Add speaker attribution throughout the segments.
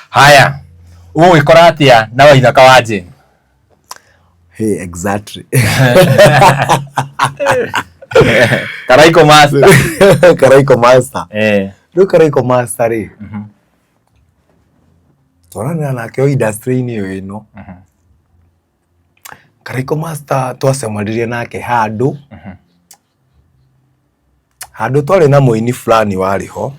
Speaker 1: Haya, ũgũgĩkora atĩa na Waithaka wa Jane?
Speaker 2: Hey, exactly.
Speaker 1: Karaiko master.
Speaker 2: Karaiko master.
Speaker 1: Eh.
Speaker 2: Rĩu Karaiko master rĩ, twaranĩra nake o industry-inĩ ĩyo ĩno. Karaiko master twacemanirie nake handũ, handũ twarĩ na mũini fulani warĩ ho.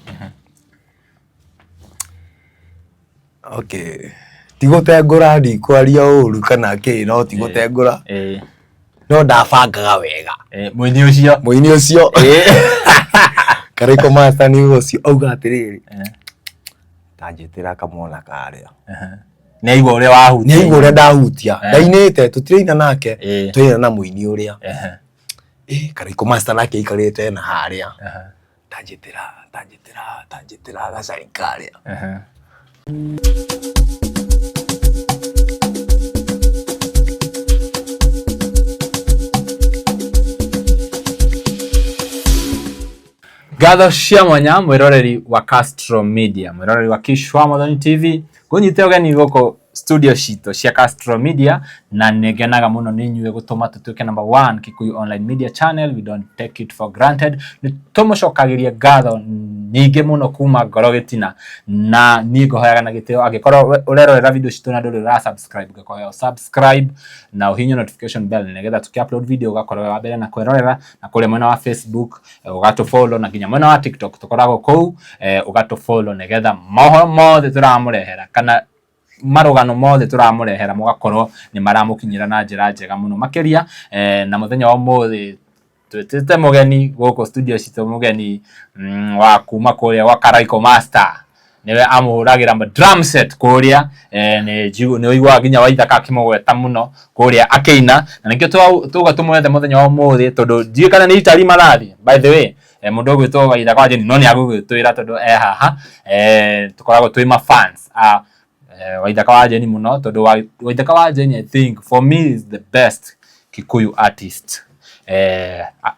Speaker 2: Okay, ti gũtengũra ndikwaria ũru kana kĩ, no ti gũtengũra, no ndabangaga wega.
Speaker 1: Mũini ũcio.
Speaker 2: Mũini ũcio. Karaiko master nĩ ũcio auga atĩrĩrĩ, tanjĩtĩra kamwana karĩa.
Speaker 1: Nĩ aigua ũrĩa wahutia.
Speaker 2: Nĩ aigua ũrĩa ndahutia. Ndainĩte, tũtiraina nake, tũraina na mũini ũrĩa. Karaiko master nake aikarĩte na harĩa. Tanjĩtĩra, tanjĩtĩra, tanjĩtĩra gacai karĩa.
Speaker 1: Ngatho cia mwanya mwĩroreri wa Castro Media, mwĩroreri wa Kishwa Modern TV, ngũnyite ũgeni gũkũ studio citũ cia Castro Media, na nĩ ngenaga mũno nĩ inyuĩ gũtũma tũtuĩke number one Kikuyu online media channel. We don't take it for granted. Nĩ tũmũcokagĩria ngatho nyingĩ mũno kuma ngoro gĩtina, na niĩ ngũhoyaga na gĩtĩo angĩkorwo ũrerorera video citũ na ndũrĩ ũra subscribe, ngakũhoya subscribe na ũhihinye notification bell nĩgetha tũkĩ upload video ũgakorwo wĩ wa mbere na kwĩrorera, na kũrĩa mwena wa Facebook ũgatũ follow, na nginya mwena wa TikTok tũkoragwo kũu, ũgatũ follow nĩgetha mohoro mothe tũramũrehera kana marũgano mothe tũramũrehera mũgakorwo nĩ maramũkinyĩra na njĩra njega mũno makĩria. Na mũthenya wa ũmũthĩ twĩtĩte mũgeni gũkũ studio citũ, mũgeni wa kuma kũrĩa gwa Karaiko Master, nĩwe amũhũragĩra drum set kũrĩa. Nĩ ũiguaga nginya Waithaka akĩmũgweta mũno kũrĩa akĩina, na nĩkĩo tuga tũmwethe mũthenya wa ũmũthĩ, tondũ ndiũĩ kana nĩ Italy marathiĩ. By the way, mũndũ ũgwĩtwo Waithaka wa Jane no nĩ agũgĩtwĩra tondũ e haha. Tũkoragwo twĩ ma fans a Waithaka wa Jane mũno, tondũ Waithaka wa Jane I think for me is the best Kikuyu artist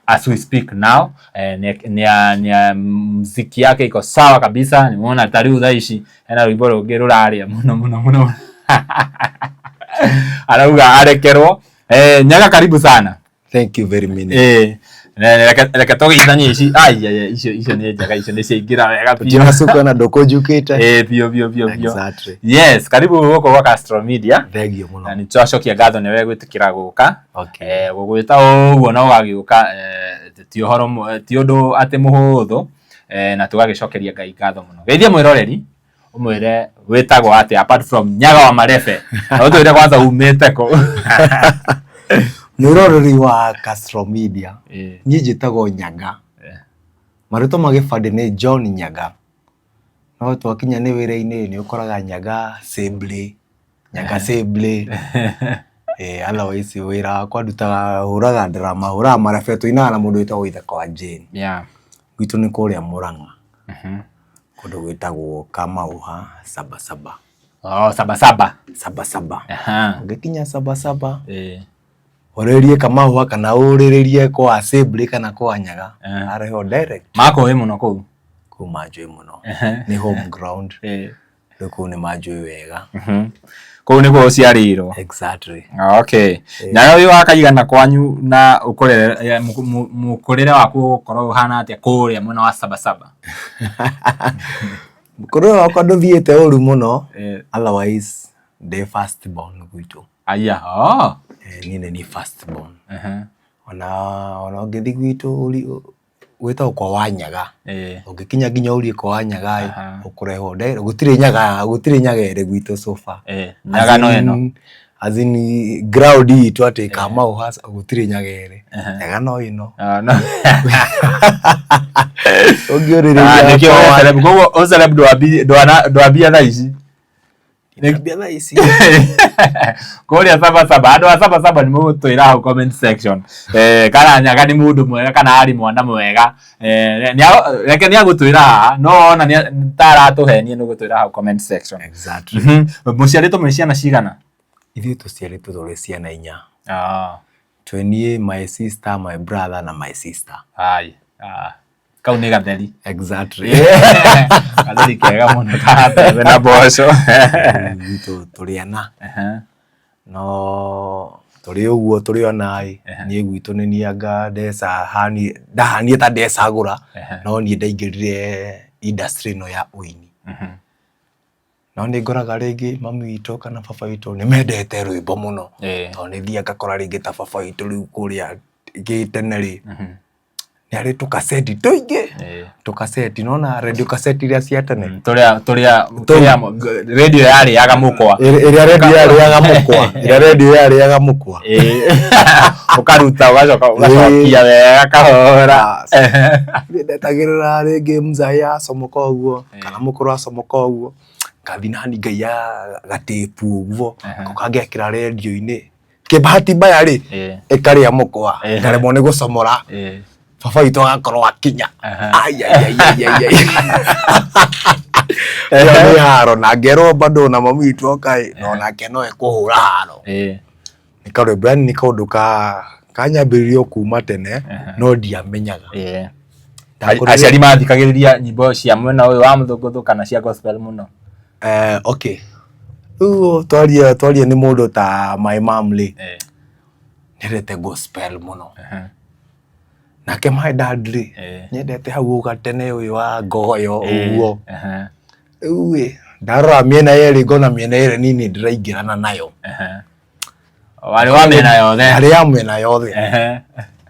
Speaker 1: as we speak now. Mziki yake iko sawa kabisa. Nimeona ta rĩu thaa ici hena rwĩmbo rũngĩ rũrarĩa mũno mũno mũno, arauga arekerwo. Nyaga, karibu sana.
Speaker 2: Thank you very much.
Speaker 1: Reke tũgeithanie ici. Ai, ai, icio icio nĩ njega, icio nĩ ciaingĩra wega biũ.
Speaker 2: Tũtinacukwo na ndũkũnjukĩte.
Speaker 1: Biũ biũ biũ biũ.
Speaker 2: Exactly.
Speaker 1: Yes, karibu gũkũ gwa Castro Media.
Speaker 2: Thank you mũno.
Speaker 1: Na nĩ twacokia ngatho nĩwe gwĩtĩkĩra gũka.
Speaker 2: Okay.
Speaker 1: Gũgwĩta ũguo na ũgagĩũka, ti ũhoro, ti ũndũ atĩ mũhũthũ, na tũgagĩcokeria Ngai ngatho mũno. Geithia mwĩroreri ũmwĩre wĩtagwo atĩa apart from Nyaga wa Marebe, na ũtwĩre kwanza umĩte kũ.
Speaker 2: Mwĩroreri wa Castro Media, niĩ njĩtagwo Nyaga. Marĩtwa ma gĩbandĩ nĩ John Nyaga, no twakinya nĩ wĩra-inĩ nĩ ũkoraga Nyaga Assembly, Nyaga Assembly. Otherwise wĩra wakwa ndutaga, hũraga drama, hũraga marebe, tũinaga na mũndũ wĩtagwo Waithaka wa Jane. Gwitũ nĩ kũrĩa Mũrang'a, kũndũ gwĩtagwo Kamauha Sabasaba.
Speaker 1: Oh, Sabasaba.
Speaker 2: Sabasaba. Ũngĩkinya Sabasaba, ũrĩrie Kamauha kana ũrĩrĩrie kwa Assembly kana kwa Nyaga, arehwo direct.
Speaker 1: Makũĩ mũno kũu?
Speaker 2: Kũu manjũĩ mũno. Nĩ home ground. Rĩu kũu nĩ manjũĩ wega.
Speaker 1: Kũu nĩkuo ũciarĩirwo?
Speaker 2: Exactly.
Speaker 1: Okay. Nyaga, wĩ wa kaigana kwanyu na ũkũrere, mũkũrĩre waku ũgũkorwo ũhana atĩa kũrĩa mwena wa Sabasaba?
Speaker 2: Mũkũrĩre wakwa ndũthiĩte ũru mũno, otherwise ndĩ first born gwitũ.
Speaker 1: Aya, oh.
Speaker 2: Niĩ nĩ niĩ first born. Ona ũngĩthiĩ gwitũ gwĩtagwo kwa Wanyaga. Ũngĩkinya nginya ũrie kwa Wanyaga ĩ, ũkũrehwo gũtirĩ Nyaga, gũtirĩ Nyaga ĩrĩ gwitũ so far.
Speaker 1: Nyaga no ĩno.
Speaker 2: As in ground itũ atĩ Kamau gũtirĩ Nyaga ĩrĩ. Nyaga no ĩno. Ũngĩũrĩrĩria
Speaker 1: Nĩkĩo
Speaker 2: kwa
Speaker 1: wĩ celeb. Koguo ũceleb ndwambia thaa ici?
Speaker 2: Ndinambia thaa ici.
Speaker 1: Kũrĩa Saba Saba, andũ a Saba Saba nĩ mũgũtwĩra hau comment section kana Nyaga nĩ mũndũ mwega kana arĩ mwana mwega. Reke nĩ agũtwĩra haha, no ona ta aratũhenia nĩ ũgũtwĩra hau comment section.
Speaker 2: Exactly.
Speaker 1: Mũciarĩtwo mwĩ ciana cigana?
Speaker 2: Ithuĩ tũciarĩtwo tũrĩ ciana inya. Twĩ niĩ, my sister, my brother na my sister.
Speaker 1: Ai. Kau nĩ gatheri.
Speaker 2: Exactly.
Speaker 1: Gatheri kega mũno ka mbembe na mboco.
Speaker 2: Gwitũ tũrĩ ana. No tũrĩ ũguo tũrĩ ona ĩ, niĩ gwitũ nĩ niĩ anga ndahaniĩ ta ndecagũra, no niĩ ndaingĩrire industry ĩno ya ũini. No nĩ ngoraga rĩngĩ mami witũ kana baba witũ nĩ mendete rwĩmbo mũno. Tondũ nĩ thiaga ngakora rĩngĩ ta baba witũ rĩu kũrĩa gĩtene rĩ, nĩ arĩ tũkaceti tũingĩ, tũkaceti, nĩwona radio cassette iria cia tene.
Speaker 1: Tũrĩa tũrĩa tũrĩa radio yarĩaga mũkwa.
Speaker 2: Ĩrĩa radio yarĩaga mũkwa, ĩrĩa radio yarĩaga mũkwa.
Speaker 1: Ũkaruta ũgacoka ũgacokia wega kahora.
Speaker 2: Niĩ ndetagĩrĩra rĩngĩ mzai acomoka ũguo kana mũkũrũ acomoka ũguo, ngathiĩ nani ngaiya gatĩpu ũguo, ngoka ngekĩra radio-inĩ. Kĩbahati mbaya rĩ, ĩkarĩa mũkwa, ngaremwo nĩ gũcomora, baba witũ agakorwo akinya. Ai, ai, ai, ai, ai, ai. Ĩyo nĩ haro na ngerwo bado na mami witũ oka ĩ, no nake no ekũhũra haro. Nĩ karwĩmbo yani nĩ kaũndũ ka kanyambĩrĩirio kuma tene no ndiamenyaga.
Speaker 1: Aciari mathikagĩrĩria nyĩmbo cia mwena ũyũ wa mũthũngũthũ kana cia gospel mũno?
Speaker 2: Okay, rĩu twarie twarie nĩ mũndũ ta my mom rĩ, nĩendete gospel mũno. Nake my dad rĩ, nĩendete hau gatene ũyũ wa ngogoyo ũguo. Rĩu ĩ, ndarora mĩena yerĩ ngona mĩena yerĩ niĩ nĩ ndĩraingĩrana nayo.
Speaker 1: Warĩ wa mĩena yothe.
Speaker 2: Harĩ ya mĩena yothe.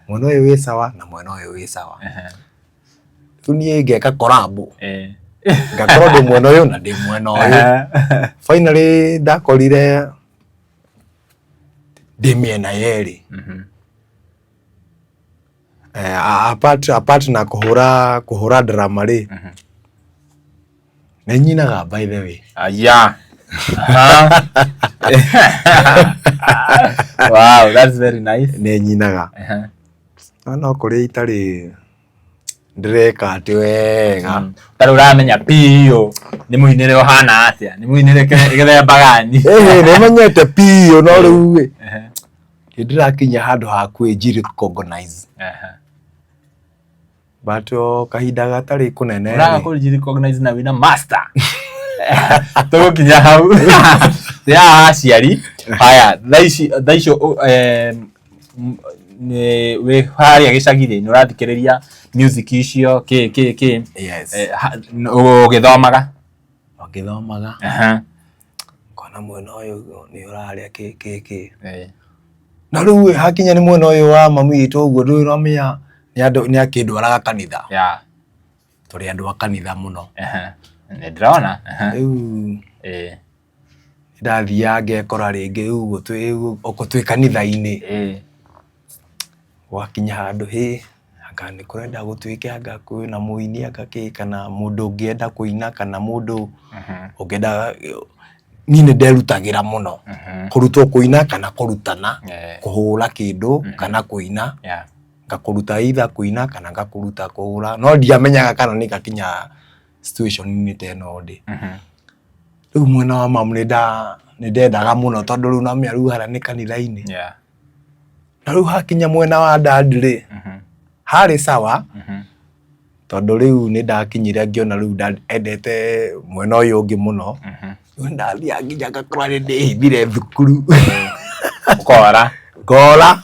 Speaker 2: Mwena ũyũ wĩ sawa na mwena ũyũ wĩ sawa. Rĩu niĩ ngeka collab. Ngakorwo ndĩ mwena ũyũ na ndĩ mwena ũyũ. Finally ndakorire ndĩ mĩena yerĩ. Apart na kũhũra kũhũra drama rĩ, nĩ nyinaga by the way.
Speaker 1: Aya. Wow, that's very nice.
Speaker 2: Nĩ nyinaga. No kũrĩa itarĩ ndĩreka atĩ wega.
Speaker 1: Tarĩ ũramenya biũ nĩ mũinĩre ũhana atĩa, nĩ mũinĩre gĩthemba gani.
Speaker 2: Ĩhĩ, nĩ menyete biũ no rĩu ĩ, nĩ ndĩrakinya handũ ha kwĩnji recognize. But o kahinda gatarĩ kũnene
Speaker 1: Ũraga
Speaker 2: rĩ,
Speaker 1: kũnji recognize na wĩna master. Tũgũkinya hau. Nĩ haha aciari. Haya, thaa ici thaa ici nĩ wĩ harĩa gĩcagi-rĩ, nĩ ũrathikĩrĩria music icio kĩ kĩ kĩ.
Speaker 2: Yes.
Speaker 1: Ũgĩthomaga?
Speaker 2: Ngĩthomaga. Ngona mwena ũyũ nĩ ũrarĩa kĩ kĩ kĩ. Na rĩu ĩ, hakinya nĩ mwena ũyũ wa mami witũ ũguo ndũĩ ũramenya nĩ andũ nĩ akĩndwaraga kanitha. Tũrĩ andũ a kanitha mũno.
Speaker 1: Nĩ ndĩrona.
Speaker 2: Rĩu ndathiaga ngekora rĩngĩ rĩu ũguo twĩ gũkũ twĩ kanitha-inĩ. Gwakinya handũ hĩ, anga nĩ kũrenda gũtuĩke anga kwĩna mũini anga kĩ kana mũndũ ũngĩenda kũina kana mũndũ ũngĩenda, niĩ nĩ nderutagĩra mũno kũrutwo kũina kana kũrutana, kũhũra kĩndũ kana kũina, ngakũruta either kũina kana ngakũruta kũhũra, no ndiamenyaga kana nĩ ngakinya situation -inĩ ta ĩno ndĩ. Rĩu mwena wa mamu nĩ ndendaga mũno tondũ rĩu nĩwamenya rĩu harĩa nĩ kanitha-inĩ. Na rĩu hakinya mwena wa dad rĩ, harĩ sawa tondũ rĩu nĩ ndakinyire ngĩona rĩu dad endete mwena ũyũ ũngĩ mũno. Rĩu nĩ ndathiaga nginya ngakorwo nĩ ndĩhithire thukuru.
Speaker 1: Ũkora.
Speaker 2: Ngora.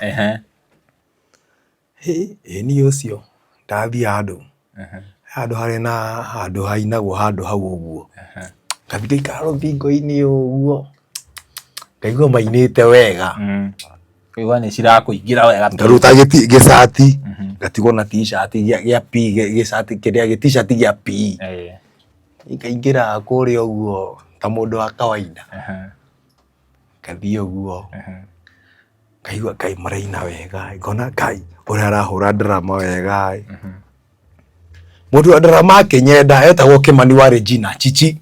Speaker 2: Ĩ niĩ ũcio ndathiĩ handũ, handũ harĩ na handũ hainagwo handũ hau ũguo, ngathiĩ ngaikara rũthingo-inĩ ũguo, ngaigua mainĩte wega.
Speaker 1: Ngaigua nĩ cirakũingĩra wega.
Speaker 2: Ngaruta gĩcati, ngatigwo na t-shirt gĩa PE, gĩcati kĩrĩa gĩ t-shirt gĩa PE. Ngaingĩra kũrĩa ũguo ta mũndũ wa kawaida, ngathiĩ ũguo. Ngaigua Ngai maraina wega, ngona Ngai ũrĩa arahũra drama wega ĩ. Mũndũ wa drama akĩnyenda etagwo Kĩmani wa Regina Chichi.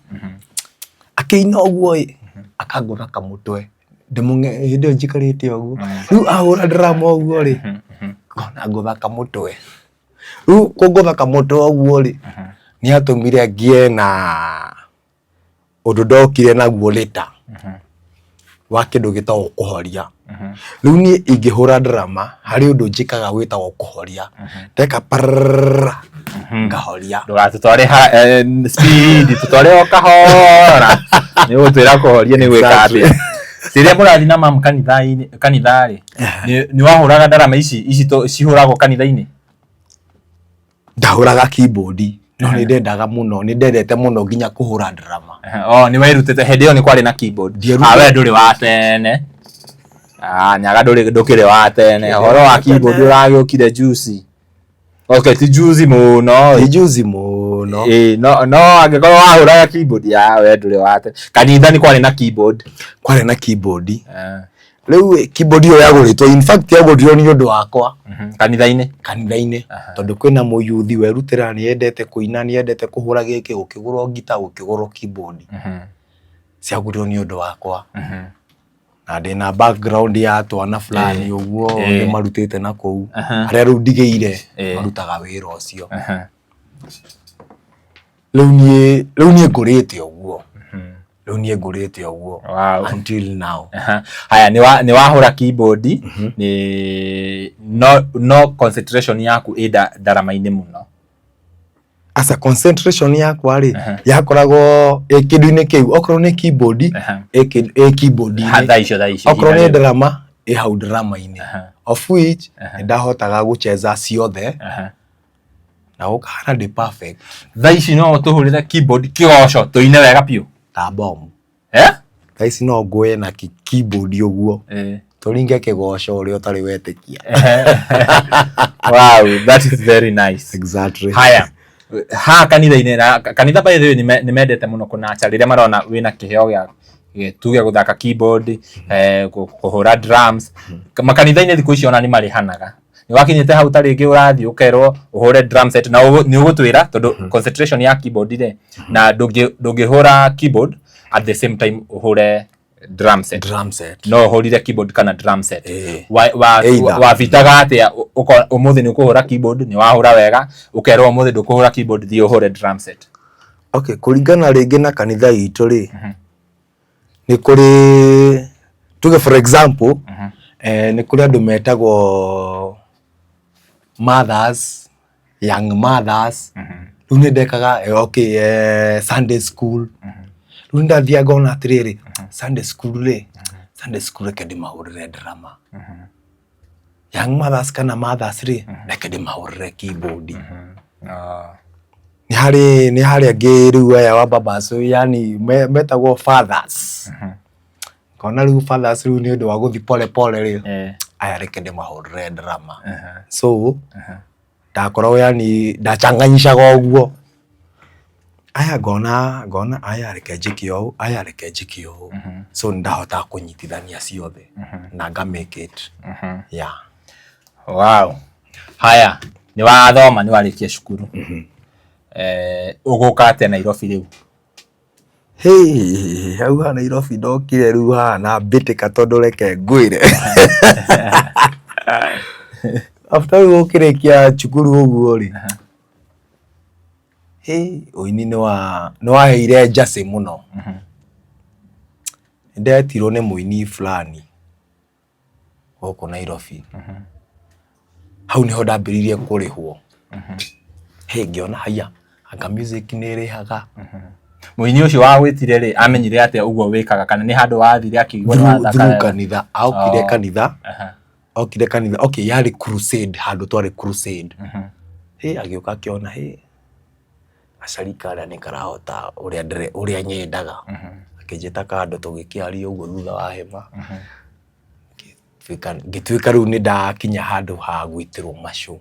Speaker 2: Akĩina ũguo ĩ, Akangũtha kamũtwe ndĩmũng'e hĩndĩ ĩyo njikarĩte ũguo. Rĩu ahũra drama ũguo rĩ, ngona ngũtha kamũtwe. Rĩu kũngũtha kamũtwe ũguo rĩ, nĩ atũmire ngĩe na ũndũ ndokire naguo later wa kĩndũ gĩtagwo kũhoria. Rĩu niĩ ingĩhũra drama harĩ ũndũ njĩkaga wĩtagwo kũhoria. Ndeka parrrr ngahoria.
Speaker 1: Ndũgatũtware speed, tũtware o kahora. Nĩ ũgũtwĩra kũhoria nĩ gwĩka atĩa. Rĩrĩa mũrathiĩ na mamu kanitha-inĩ kanitha-rĩ, nĩ wahũraga ndarama ici ici cihũragwo kanitha-inĩ?
Speaker 2: Ndahũraga keyboard no nĩ ndendaga mũno, nĩ ndendete mũno nginya kũhũra drama.
Speaker 1: Oh, nĩ werutĩte hĩndĩ ĩyo nĩ kwarĩ na keyboard.
Speaker 2: Ndierutĩte.
Speaker 1: Ah, we ndũrĩ wa tene. Ah, nyaga ndũrĩ ndũkĩrĩ wa tene. Ũhoro wa keyboard ũragĩũkire juzi. Okay, ti juzi mũno.
Speaker 2: Ti juzi mũno.
Speaker 1: Ĩĩ, no no angĩkorwo wahũraga keyboard ya we ndũrĩ wa tene. Kanitha nĩ kwarĩ na keyboard.
Speaker 2: Kwarĩ na keyboard. Rĩu keyboard ĩyo yagũrĩtwo, in fact yagũrirwo nĩ ũndũ wakwa.
Speaker 1: Kanitha-inĩ?
Speaker 2: Kanitha-inĩ. Tondũ kwĩna mũyuthi werutĩra nĩ endete kũina, nĩ endete kũhũra gĩkĩ, gũkĩgũrwo ngita, gũkĩgũrwo keyboard. Ciagũrirwo nĩ ũndũ wakwa. Na ndĩna background ya twana fulani ũguo ndĩmarutĩte na kũu. Arĩa rĩu ndigĩire marutaga wĩra ũcio. Rĩu niĩ rĩu niĩ ngũrĩte ũguo. Rĩu niĩ ngũrĩte ũguo until now.
Speaker 1: Haya, nĩ wahũra keyboard, nĩ no no concentration yaku ĩ ndarama-inĩ mũno.
Speaker 2: Aca concentration yakwa rĩ yakoragwo ĩ kĩndũ-inĩ kĩu, okorwo nĩ keyboard ĩ keyboard-inĩ,
Speaker 1: Thaa icio thaa icio
Speaker 2: okorwo nĩ drama ĩ hau drama-inĩ, of which nĩ ndahotaga gũcheza ciothe na gũkahana ndĩ perfect.
Speaker 1: Thaa ici no ũtũhũrĩre keyboard kĩgoco tũine wega biũ
Speaker 2: ta bomu.
Speaker 1: Eh?
Speaker 2: Thaa ici no ngũe na keyboard ũguo tũringe kĩgoco ũrĩa ũtarĩ wetĩkia.
Speaker 1: Wow, that is very nice.
Speaker 2: Exactly.
Speaker 1: Haya, haha kanitha-inĩ na kanitha by the way nĩ mendete mũno kũnacha rĩrĩa marona wĩna kĩheo gĩa tuge gũthaka keyboard, kũhũra drums. Makanitha-inĩ thikũ ici ona nĩ marĩhanaga. Nĩ wakinyĩte hau ta rĩngĩ ũrathiĩ ũkerwo ũhũre drum set na nĩ ũgũtwĩra tondũ concentration ya keyboard rĩ, na ndũngĩhũra keyboard at the same time ũhũre drum set.
Speaker 2: Drum set.
Speaker 1: No ũhũrire keyboard kana drum set.
Speaker 2: Either.
Speaker 1: Wabitaga atĩa ũmũthĩ nĩ ũkũhũra keyboard, nĩ wahũra wega, ũkerwo ũmũthĩ ndũkũhũra keyboard, thiĩ ũhũre drum set.
Speaker 2: Okay, kũringana rĩngĩ na kanitha itũ rĩ, nĩ kũrĩ tuge for example, nĩ kũrĩ andũ metagwo mothers, young mothers. Rĩu nĩ ndekaga okay, Sunday school. Rĩu nĩ ndathiaga ngona atĩrĩrĩ, Sunday school rĩ, Sunday school reke ndĩmahũrĩre drama. Young mothers kana mothers rĩ, reke ndĩmahũrĩre keyboard. Nĩ harĩ angĩ rĩu aya wa babas, yani metagwo fathers. Ngona rĩu fathers rĩu nĩ ũndũ wa gũthiĩ pole pole rĩ, aya reke ndĩmahũrĩre drama. So ndakoragwo yani ndachanganyicaga ũguo. Aya ngona ngona aya reke njĩke ũũ, aya reke njĩke ũũ. So nĩ ndahotaga kũnyitithania ciothe na nga make it. Yeah.
Speaker 1: Wow. Haya, nĩ wathoma nĩ warĩkia cukuru. Ũgũka atĩa Nairobi rĩu?
Speaker 2: Hey, hau ha Nairobi ndokire rĩu haha na mbĩtĩka tondũ reke ngwĩre. After rĩu ũkĩrĩkia cukuru ũguo rĩ, hey, ũini nĩ waheire njacĩ mũno. Nĩ ndetirwo nĩ mũini fulani gũkũ Nairobi. Hau nĩho ndambĩrĩirie kũrĩhwo. Hĩ, ngĩona haiya, anga music nĩ ĩrĩhaga.
Speaker 1: Mũini ũcio wagwĩtire rĩ, amenyire atĩa ũguo wĩkaga kana nĩ handũ wathire akĩigua nĩ wathaka
Speaker 2: Through
Speaker 1: wega?
Speaker 2: kanitha, okire kanitha, okire kanitha, okay, yarĩ crusade, handũ twarĩ crusade. Hĩ, agĩũka akĩona hĩ, gacari karĩa nĩ karahota ũrĩa ũrĩa nyendaga. Akĩnjĩta kando tũgĩkĩaria ũguo thutha wa hema. Ngĩtuĩka rĩu nĩ ndakinya handũ ha gwĩtĩrwo macũ.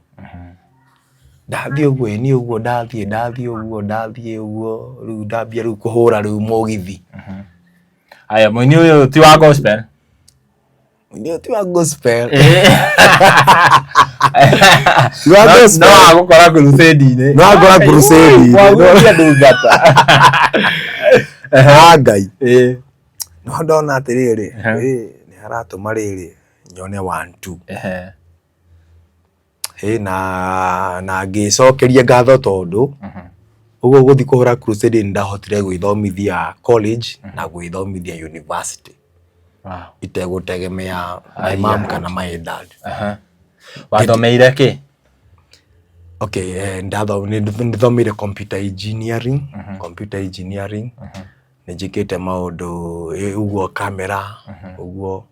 Speaker 2: Ndathiĩ ũguo ĩĩ niĩ ũguo ndathiĩ ndathiĩ ũguo ndathiĩ ũguo rĩu ndambia rĩu kũhũra rĩu mũgithi.
Speaker 1: Aya, mũini ũyũ ti wa gospel?
Speaker 2: Mũini ũyũ ti wa gospel. Ti wa gospel.
Speaker 1: No agũkora crusade-inĩ.
Speaker 2: No agũkora crusade-inĩ.
Speaker 1: Kwagũria ndungata.
Speaker 2: Ah, Ngai. No ndona atĩrĩrĩ,
Speaker 1: Ehe.
Speaker 2: ĩ, nĩ haratũma rĩrĩ nyone one two.
Speaker 1: Ehe.
Speaker 2: Ĩ, na ngĩcokeria ngatho tondũ ũguo gũthiĩ kũhũra crusade nĩ ndahotire gwĩthomithia college na gwĩthomithia university
Speaker 1: Wow.
Speaker 2: itegũtegemea my
Speaker 1: Aya.
Speaker 2: mom kana my dad.
Speaker 1: Aha. Wathomeire kĩ?
Speaker 2: Okay, nĩ ndĩthomeire computer engineering, computer engineering. Nĩ njĩkĩte maũndũ ũguo camera, ũguo.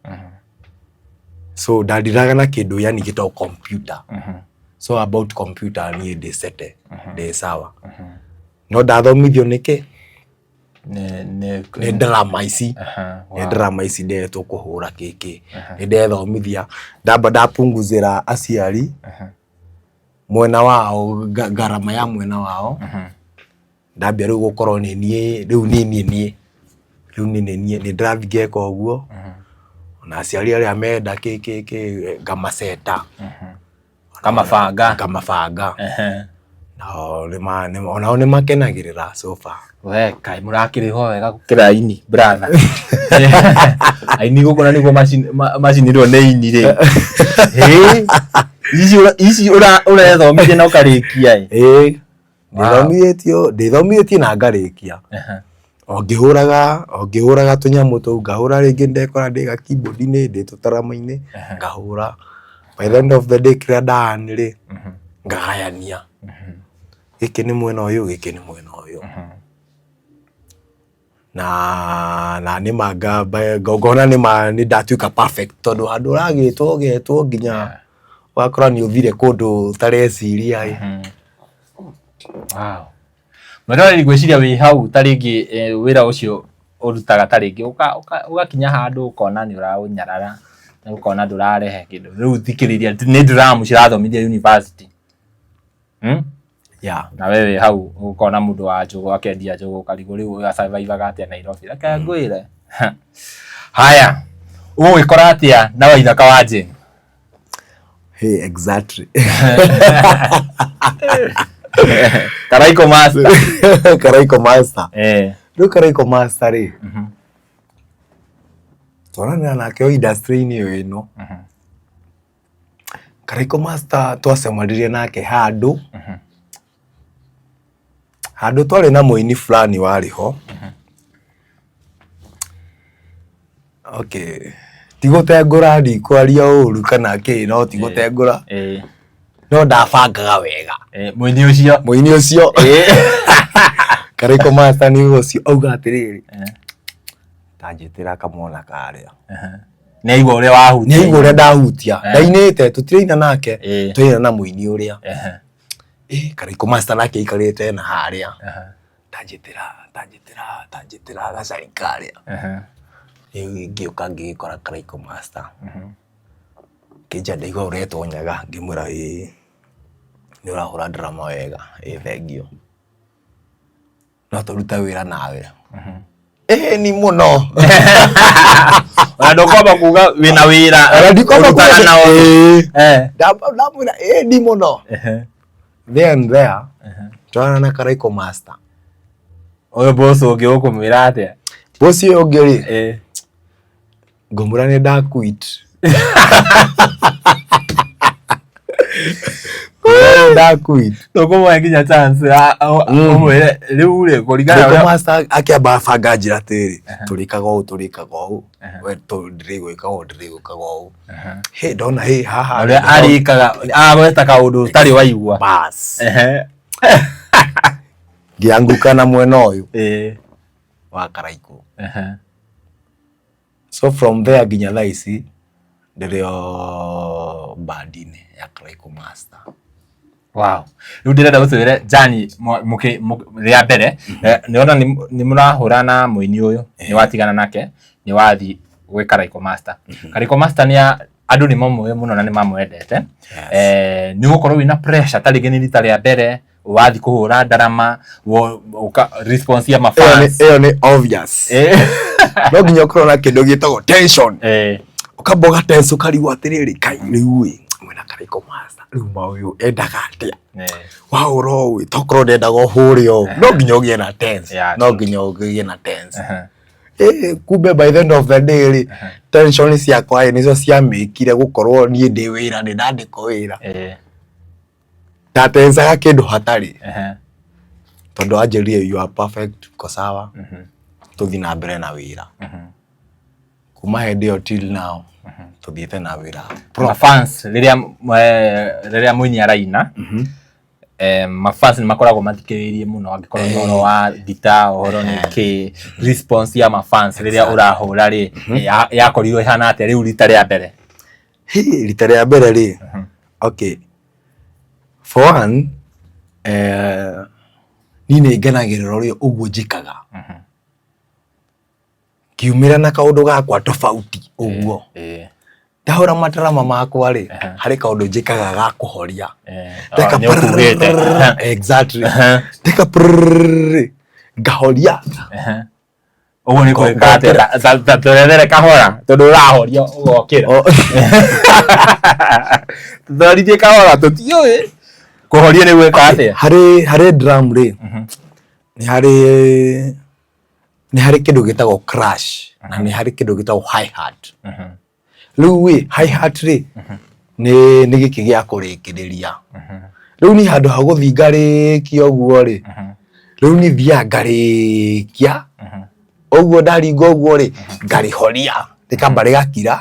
Speaker 2: So ndandiraga na kĩndũ yani gĩtagwo computer. So about computer niĩ ndĩ sete, ndĩ sawa. No ndathomithio nĩkĩ?
Speaker 1: Nĩ
Speaker 2: Nĩ drama ici.
Speaker 1: Aha,
Speaker 2: Nĩ
Speaker 1: wow.
Speaker 2: drama ici ndetwo kũhũra kĩkĩ. Nĩ ndethomithia ndamba ndapunguzĩra aciari mwena wao ngarama ya mwena wao. Ndambia rĩu gũkorwo nĩ niĩ rĩu nĩ niĩ niĩ rĩu nĩ nĩ niĩ nĩ ndĩrathiĩ ngeka ũguo ona aciari arĩa menda kĩ kĩ kĩ ngamaceta.
Speaker 1: Ngamabanga.
Speaker 2: Ngamabanga.
Speaker 1: Ehe.
Speaker 2: Nao onao nĩ makenagĩrĩra so far.
Speaker 1: We kaĩ mũrakĩrĩhwo wega gũkĩra aini brother. Aini gũkũ na nĩguo macinirwo nĩ ini rĩ. Ĩ, ici ũrethomithia na ũkarĩkia ĩ.
Speaker 2: Ĩ,
Speaker 1: Wow.
Speaker 2: ndĩthomithĩtio na ngarĩkia.
Speaker 1: Ehe.
Speaker 2: O ngĩhũraga tũnyamũ tũu ngahũra rĩngĩ ndekora ndĩ ga keyboard-inĩ ndĩ tũtarama-inĩ ngahũra. By the end of the day kĩrĩa nda earn rĩ ngagayania. Gĩkĩ nĩ mwena ũyũ, gĩkĩ nĩ mwena ũyũ. Na nĩma ngona nĩma nĩ ndatuĩka perfect tondũ handũ ũragĩtwo ũgetwo nginya ũgakora nĩ ũthire kũndũ ũtareciria ĩ.
Speaker 1: Wow. Mwĩroreri ngwĩciria wĩ hau ta rĩngĩ wĩra ũcio ũrutaga ta rĩngĩ ũgakinya handũ ũkona nĩ ũraũnyarara na ũkona ndũrarehe kĩndũ. Rĩu thikĩrĩria nĩ drum cirathomithia university.
Speaker 2: Yeah.
Speaker 1: Na we wĩ hau ũkona mũndũ wa njũgũ akendia njũgũ ũkarigwo rĩu ũyũ asurvivaga atĩa Nairobi. Reke ngwĩre. Haya. Ũgũgĩkora atĩa na Waithaka wa Jane?
Speaker 2: Hey, exactly.
Speaker 1: Karaiko master.
Speaker 2: Karaiko master.
Speaker 1: Eh.
Speaker 2: Rĩu Karaiko master rĩ, twaranĩra nake o industry-inĩ ĩyo ĩno. Karaiko master twacemanirie nake handũ, handũ twarĩ na mũini fulani warĩ ho. Okay, ti gũtengũra ndikwaria ũru kana kĩ, no ti gũtengũra, no ndabangaga wega.
Speaker 1: Mũini ũcio.
Speaker 2: Mũini ũcio. Karaiko master nĩ ũcio auga atĩrĩrĩ, tanjĩtĩra kamwana karĩa.
Speaker 1: Nĩ aigua ũrĩa wahutia.
Speaker 2: Nĩ aigua ũrĩa ndahutia. Ndainĩte, tũtiraina nake, tũraina na mũini ũrĩa. Karaiko master nake aikarĩte na harĩa. Tanjĩtĩra, tanjĩtĩra, tanjĩtĩra gacari karĩa. Rĩu ngĩũka ngĩgĩkora Karaiko master. Kĩnja ndaigua ũretwo Nyaga, ngĩmwĩra ĩĩ, nĩ ũrahũra drama wega, ĩĩ thengiũ. No tũrute wĩra nawe. Ĩĩ ni mũno.
Speaker 1: Ona ndũkwamba kuga wĩna wĩra.
Speaker 2: Ona ndikwamba
Speaker 1: ũrutaga
Speaker 2: kuga
Speaker 1: nao.
Speaker 2: Ĩĩ. Ndamwĩra ĩĩ ni mũno. There and there, twarana na Karaiko master.
Speaker 1: Ũyũ boss ũngĩ ũkũmwĩra atĩa?
Speaker 2: Boss ũyũ ũngĩ rĩ, ngũmwĩra nĩ nda quit. Ngũmwĩra nĩ nda quit.
Speaker 1: Ndũkũmũhe nginya chance ya ũmwĩre rĩu rĩ kũringana na
Speaker 2: Karaiko
Speaker 1: ũrĩa
Speaker 2: master akĩamba banga njĩra atĩrĩrĩ, tũrĩkaga ũũ tũrĩkaga ũũ, we ndĩrĩgwĩka ũũ ndĩrĩgwĩkaga ũũ. Hĩ ndona hĩ haha.
Speaker 1: Ũrĩa arĩkaga agweta kaũndũ ũtarĩ waigua.
Speaker 2: Bas. Ngĩanguka na mwena ũyũ wa Karaiko. So from there nginya thaa ici ndĩrĩ o band-inĩ ya Karaiko master.
Speaker 1: Wow. Rĩu ndĩrenda ũtwĩre Jani rĩa mbere nĩona nĩ mũrahũra na mũini ũyũ nĩ watigana nake nĩ wathiĩ gwĩ Karaiko Master. Karaiko Master nĩ andũ nĩ mamũĩ mũno na nĩ mamwendete. Nĩ ũgũkorwo wĩna pressure ta rĩngĩ nĩ rita rĩa mbere wathiĩ kũhũra ndarama response ya mafans.
Speaker 2: Ĩyo nĩ obvious. No nginya ũkorwo na kĩndũ gĩtagwo tension. Ũkamba ũgatense ũkarigwo atĩrĩrĩ kai rĩu ĩ mwena Karaiko master rĩu ma ũyũ endaga atĩa? Wahũra ũũ tokorwo ndendaga ũhũre ũũ. No nginya ũgĩe na tense. No nginya ũgĩe na tense. Kumbe by the end of the day rĩ, tension ciakwa ĩ nĩcio ciamĩkire gũkorwo niĩ ndĩ wĩra, nĩ ndandĩkwo wĩra. Ndatencaga kĩndũ hatarĩ. Tondũ anjĩrire you are perfect, uko sawa, tũthiĩ na mbere na wĩra. Kuma hĩndĩ ĩyo till now tũthiĩte na wĩra.
Speaker 1: Mafans rĩrĩa rĩrĩa mũini araina, mafans nĩ makoragwo mathikĩrĩirie mũno angĩkorwo nĩ ũhoro wa ngita, ũhoro nĩ kĩ, response ya mafans rĩrĩa ũrahũra rĩ, yakorirwo ĩhana atĩa rĩu rita rĩa mbere?
Speaker 2: Hi, rita rĩa mbere rĩ, okay, for one, niĩ nĩ ngenagĩrĩra ũrĩa ũguo njĩkaga. Ngiumĩra na kaũndũ gakwa tofauti ũguo. Ndahũra matarama makwa rĩ, harĩ kaũndũ njĩkaga ga kũhoria. Ndeka
Speaker 1: Nĩ ũkugĩte.
Speaker 2: prrrr, exactly. Ndeka prrrr, ngahoria.
Speaker 1: Ũguo nĩ gwĩka atĩa? Ta tũrethere kahora tondũ ũrahoria ũgokĩra. Tũtwarithie kahora tũtiũĩ kũhoria nĩ gwĩka atĩa.
Speaker 2: Harĩ drum rĩ, nĩ harĩ nĩ harĩ kĩndũ gĩtagwo crash na nĩ harĩ kĩndũ gĩtagwo hi hat. Rĩu ĩ hi hat rĩ, nĩ gĩkĩ gĩa kũrĩkĩrĩria. Rĩu niĩ handũ ha gũthiĩ ngarĩkia ũguo rĩ, rĩu niĩ thiaga ngarĩkia ũguo, ndaringa ũguo rĩ, ngarĩhoria rĩkamba rĩgakira,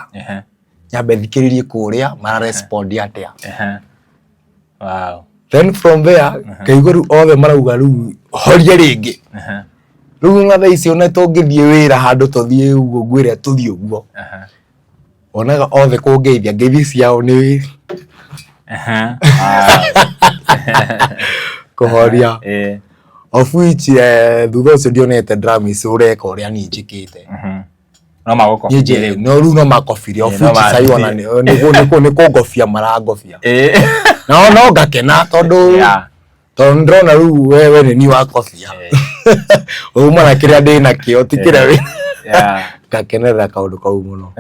Speaker 2: nyambe thikĩrĩrie kũrĩa mara respond atĩa. Then from there ngaigua rĩu othe marauga rĩu horia rĩngĩ. Rĩu ona thaa ici ona tũngĩthiĩ wĩra handũ tũthiĩ ũguo ngwĩre tũthiĩ ũguo, wonaga othe kũngeithia ngeithi ciao nĩ kũhoria. Of which thutha ũcio ndionete drumist ũreka ũrĩa niĩ njĩkĩte.
Speaker 1: No magũkobia rĩu.
Speaker 2: No rĩu no makobire, of
Speaker 1: No
Speaker 2: which sai ona nĩ kũngobia marangobia. No no ngakena tondũ tondũ ndĩrona rĩu wewe nĩ niĩ wakobia. Uma na kĩrĩa ndĩ nakĩo ti kĩrĩa wĩ ngakenerera kaũndũ kau mũno.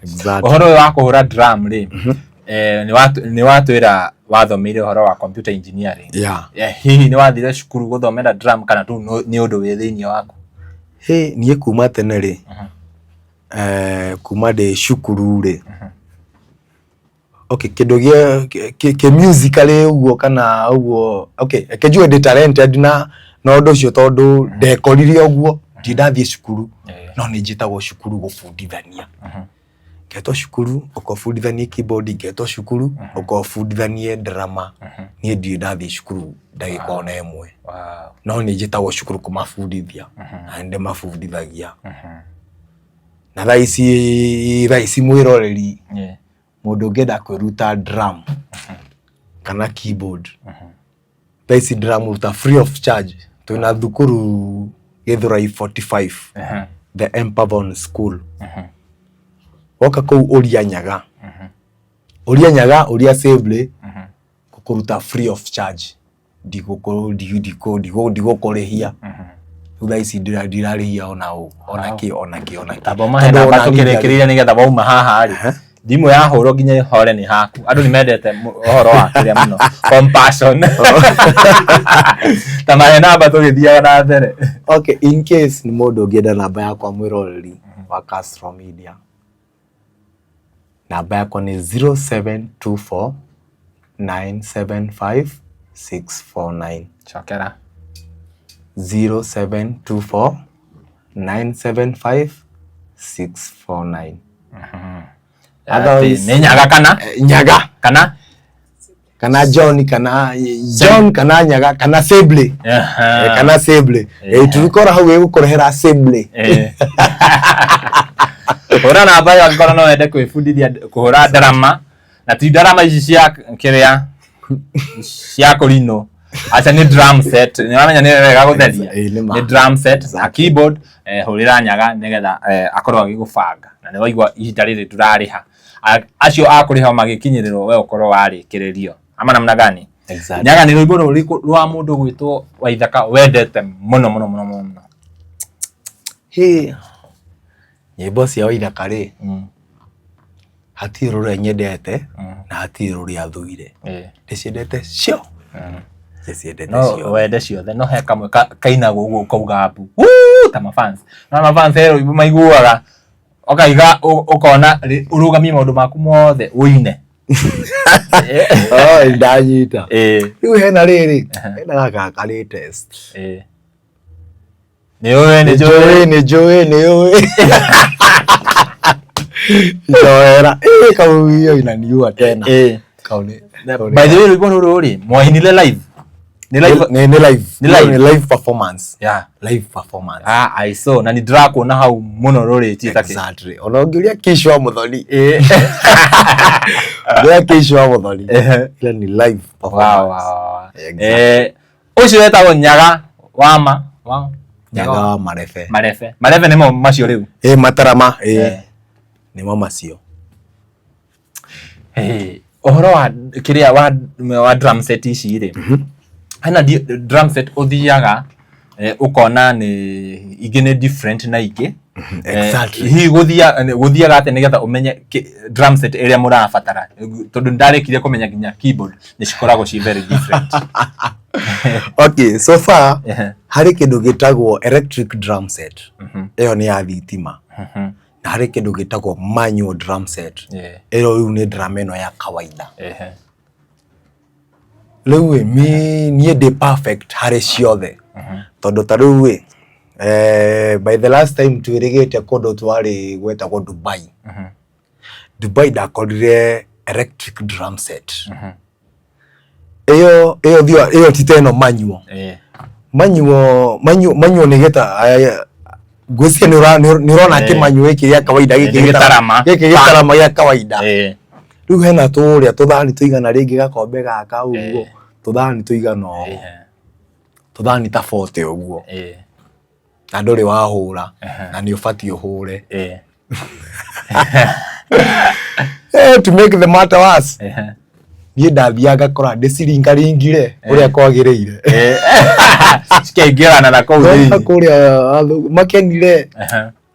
Speaker 2: Exactly.
Speaker 1: Ũhoro ũyũ wa kũhũra drum rĩ, nĩ watwĩra wathomeire ũhoro wa computer engineering. Hihi nĩ wathire cukuru gũthomera drum kana tu nĩ ũndũ wĩ thĩinĩ waku?
Speaker 2: Hĩ, niĩ kuma tene rĩ, kuma ndĩ cukuru rĩ, okay, kĩndũ gĩa kĩ musically ũguo kana ũguo, okay, reke njuge ndĩ talented na ũndũ ũcio tondũ ndekorire ũguo, ndirĩ ndathiĩ cukuru, no nĩ njĩtagwo cukuru gũbundithania. Ngetwo cukuru ũka ũbundithanie keyboard, ngetwo cukuru ũka ũbundithanie drama. Niĩ ndirĩ ndathiĩ cukuru ndagĩka ona ĩmwe. No nĩ njĩtagwo cukuru kũmabundithia na nĩ ndĩmabundithagia. Na thaa ici mwĩroreri, mũndũ ũngĩenda kwĩruta drum kana keyboard, thaa ici ndĩramũruta free of charge. Twĩna thukuru Gĩthũrai 45, The Empavon School. Woka kũu ũria Nyaga, ũria Nyaga, ũria Savory, ngũkũruta free of charge, ndigũkũrĩhia. Rĩu thaa ici ndirarĩhia ona ũ, ona kĩ, ona kĩ, ona kĩ.
Speaker 1: Tamba ũmahe
Speaker 2: Tondũ
Speaker 1: namba
Speaker 2: ona niĩ
Speaker 1: tũkĩrĩkĩrĩria nĩgetha wauma haha rĩ, thimũ yahũrwo nginya ĩhore nĩ haku. Andũ nĩ mendete ũhoro wa kĩrĩa mũno, compassion. Ta mahe namba tũgĩthiaga na mbere.
Speaker 2: Okay, in case nĩ mũndũ ũngĩenda namba yakwa mwĩroreri wa Castro Media, namba yakwa nĩ 0724 975 649.
Speaker 1: Cokera.
Speaker 2: 0724 975 649. Otherwise,
Speaker 1: Nĩ Nyaga kana?
Speaker 2: Nyaga.
Speaker 1: Kana?
Speaker 2: Kana John, kana John, kana Nyaga, kana Sable. Kana Sable. Turikora hau ĩgũkũrehera Sable.
Speaker 1: Hũra namba ĩyo angĩkorwo no wende kwĩbundithia kũhũra ndarama, na ti ndarama ici cia kĩrĩa cia kũrinũ, aca nĩ drum set. Nĩ wamenya nĩ wega gũtheria.
Speaker 2: Nĩ ma.
Speaker 1: Nĩ drum set na keyboard. Hũrĩra Nyaga nĩgetha akorwo agĩgũbanga, na nĩ waigua ihinda rĩrĩ ndũrarĩha. Acio a kũrĩha magĩkinyĩrĩrwo we ũkorwo warĩkĩrĩrio ama namna gani?
Speaker 2: Exactly.
Speaker 1: Nyaga, nĩ rwĩmbo rũrĩkũ rwa mũndũ gwĩtwo Waithaka wendete mũno mũno mũno mũno mũno?
Speaker 2: Hĩ, nyĩmbo cia Waithaka rĩ, hatirĩ rũrĩa nyendete na hatirĩ rũrĩa thũire. Ndĩciendete cio, ndĩciendete
Speaker 1: No
Speaker 2: ciothe.
Speaker 1: Wende ciothe, no he kamwe kainagwo ũguo ũkauga mbu. Wuu! Ta mafans na mafans he rwĩmbo maiguaga ũkaiga ũkona ũrũgamie maũndũ maku mothe ũine.
Speaker 2: Oh, ndanyita. Rĩu hena rĩrĩ, hena gaka karĩ test.
Speaker 1: Nĩ ũĩ, nĩ njũĩ.
Speaker 2: Nĩ njũĩ, nĩ ũĩ. Njoera. Eh, kau hiyo inaniua tena. Kau nĩ
Speaker 1: By the way, rwĩmbo rũrũ rĩ, mwainire live? Nĩ live?
Speaker 2: Nĩ live.
Speaker 1: Nĩ live?
Speaker 2: Nĩ live performance.
Speaker 1: Yeah.
Speaker 2: Live performance.
Speaker 1: Ah, I saw na nĩ ndĩrakuona hau mũno rũrĩtie take.
Speaker 2: Exactly. Ona ũngĩũria Kish wa Muthoni. Ũngĩũria Kish wa Muthoni. Ile ni live performance.
Speaker 1: Wow.
Speaker 2: Exactly.
Speaker 1: Ũcio wetagwo Nyaga wama wa
Speaker 2: Nyaga wa Marebe.
Speaker 1: Marebe. Marebe nĩmo macio rĩu.
Speaker 2: Ĩ matarama ĩ. Nĩmo macio.
Speaker 1: Hey, ũhoro wa kĩrĩa wa drum set ici rĩ, hena drum set ũthiaga ũkona nĩ ingĩ nĩ different na ingĩ. Hihi gũthiaga atĩa nĩgetha ũmenye drum set ĩrĩa mũrabatara, tondũ nĩndarĩkirie kũmenya nginya keyboard nĩ cikoragwo ci very different?
Speaker 2: Okay, so far harĩ kĩndũ gĩtagwo electric drum set. Ĩyo nĩ ya thitima. Na harĩ kĩndũ gĩtagwo manual drum set. Ĩyo rĩu nĩ drum ĩno ya kawaida. Rĩu ĩ, niĩ ndĩ perfect harĩ ciothe. Tondũ ta rĩu ĩ, by the last time twĩrĩgĩte kũndũ twarĩ gwetagwo Dubai. Dubai ndakorire electric drum set. Ĩyo ĩyo ĩyo ti ta ĩno manual. Manual manual manual nĩ gĩta ngwĩciria nĩ ũrona kĩmanual gĩkĩ gĩa kawaida gĩkĩ
Speaker 1: Nĩ gĩtarama.
Speaker 2: Gĩkĩ gĩtarama gĩa kawaida. Rĩu hena tũrĩa tũthani tũigana rĩngĩ gakombe gaka ũguo, tũthani tũigana ũũ. Tũthani ta 40 ũguo. Na ndũrĩ wahũra na nĩ ũbatiĩ ũhũre. To make the matter worse, niĩ ndathiaga ngakora ndĩciringaringire ũrĩa kwagĩrĩire.
Speaker 1: Cikaingĩrana na kũu thĩinĩ.
Speaker 2: Kũrĩa makenire,